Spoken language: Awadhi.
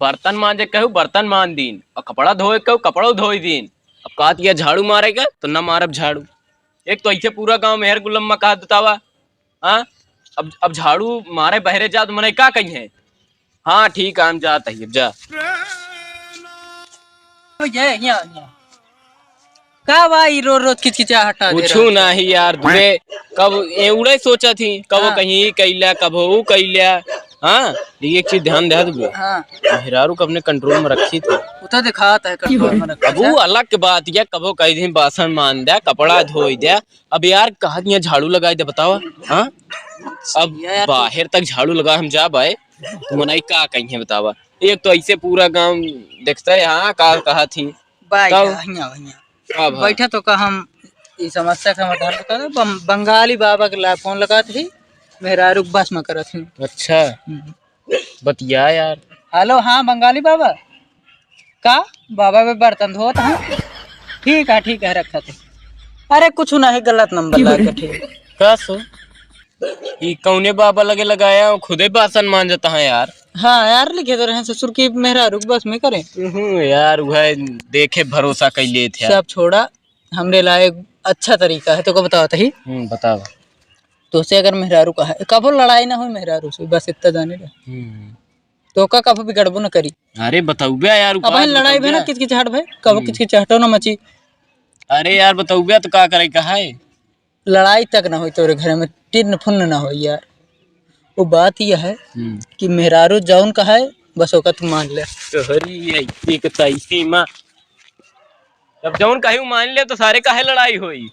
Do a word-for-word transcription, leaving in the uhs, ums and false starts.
बर्तन मांजे कहू, बर्तन मांज दीन, और कपड़ा धोए कहू, कपड़ो धोई दीन। अब कहत या झाड़ू मारे का, तो न मारब झाड़ू। एक तो ऐसे पूरा गांव मेहर गुलम्मा कहत बतावा, हाँ? अब, अब झाड़ू मारे बहरे जात मनई का कहिहैं? हाँ, ठीक है, हम जात ही, अब जा। ये, यहाँ, यहाँ। का बा ई रोज रोज किचकिचाहट आ दे कुछू रहा? नाही यार, दुबे कब ए उड़े सोचत ही, कबो हाँ। कहीं ई कइला, कबो ऊ कइला। हाँ, ये एक चीज ध्यान दे दुबे। हाँ। मेहरारू को अपने control में रखी थी। उ तो दिखात है control में रखा अब उ है। अलग के बात, या कबो कह दी बासन मान दे, कपड़ा धोई दे। अब यार, कहा दिया झाड़ू लगाई दे, बतावा। हाँ, अब यार, तू बाहर तक झाड़ू लगा हम जा बाए, तो मनई का कहिहैं बतावा। एक तो ऐसे पूरा गांव देखता है, हाँ, का कहा थी। बाई, तब? हियाँ, हियाँ। का भा? बैठा तो का हम ई समस्या के समाधान बता दे। बम-, बंगाली बाबा के ला फोन लगात ही, मेहरारू के बस में करत ही। अच्छा, हम्म। बतिया यार। हेलो, हाँ, बंगाली बाबा। का? बाबा बे बर्तन धोत हैं। ठीक है, ठीक है, रखत ही। अरे, कुछ नहीं, गलत नंबर लगा के, ठीक। का सो? ई कौने बाबा लगे लगाया हो? खुदे बासन मांजत है यार। हाँ यार, लिखे तो रहे ससुर की मेहरारू के बस में करे। हम्म, यार, वह देखे भरोसा कर लेत है। सब छोड़ा, हमरे ला एक अच्छा तरीका है, तो को बतावत ही। हम्म, बताओ। तो से अगर मेहरारू का है, कबो लड़ाई ना हो मेहरारू से, बस इतना जाने रहे। हम्म। तो का कबो बिगड़बो ना करी। अरे, बताउबे यार, अब उपाय लड़ाई भे ना, बताउबे। किचकिचाहट भे, कबो हम्म। किचकिचाहटो ना मची। अरे यार, बताउबे तो का करे का है? लड़ाई तक ना होई तोरे घर में, टिन्न फुन्न ना होई यार। वो बात यह है हम्म। कि मेहरारू जौन कहे, बस ओका तू मान ले। तोहरी ऐसी के तैसी माँ। जब जौन कही उ मान ले, तो सारे काहे लड़ाई होई?